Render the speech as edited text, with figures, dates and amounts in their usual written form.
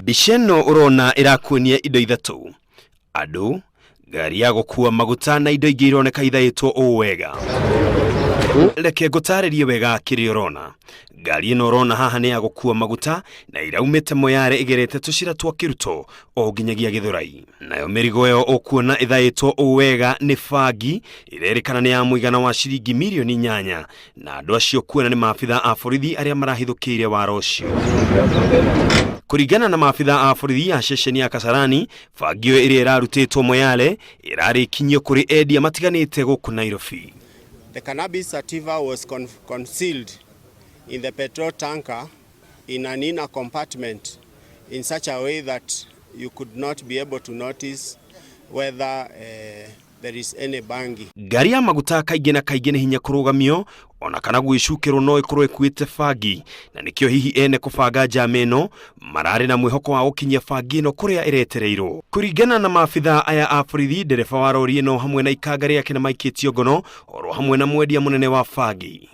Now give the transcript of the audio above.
Mbica ĩno ũrona ĩrakuonia indo ithatũ: andũ, ngari ya gũkua maguta na indo ingĩ ironeka ithaĩtwo ũũ wega. Reke ngũtarĩrie wega kĩrĩa ũrona. Ngari ĩno ũrona haha nĩ ya gũkua maguta na iraumĩte Moyale ĩgerete tũcĩra twa Kĩruto o nginyagia Gĩthũrai. Nayo mĩrigo ĩyo ũkuona ĩthaĩtwo ũũ wega nĩ bangi ĩrerĩkana nĩ ya mũigana wa ciringi mirioni 8, na andũ acio kuona nĩ maabitha a borithi arĩa marahithũkĩire wara ũcio. Kũringana na maabitha a borithi a ceceni ya Kasarani, bangi ĩyo ĩrĩa ĩrarutĩtwo Moyale ĩrarĩ ikinyio kũrĩ endia matiganĩte gũkũ Nairobi. The cannabis sativa was concealed in the petrol tanker in an inner compartment in such a way that you could not be able to notice whether there is any bangi. Ngari ya maguta kaingĩ na kaingĩ nĩ hinya kũrũgamio ona kana gwĩcukĩrwo no ĩkorwo ĩkuĩte bangi, na nĩkĩo hihi ene kũbanga njama ĩno mararĩ na mwĩhoko wa gũkinyia bangi ĩno kũrĩa ĩretereirwo. Kũringana na maabitha aya a borithi, ndereba wa rori ĩno hamwe na ikanga rĩake nĩ maikĩtio ngono oro hamwe na mwendia mũnene wa bangi.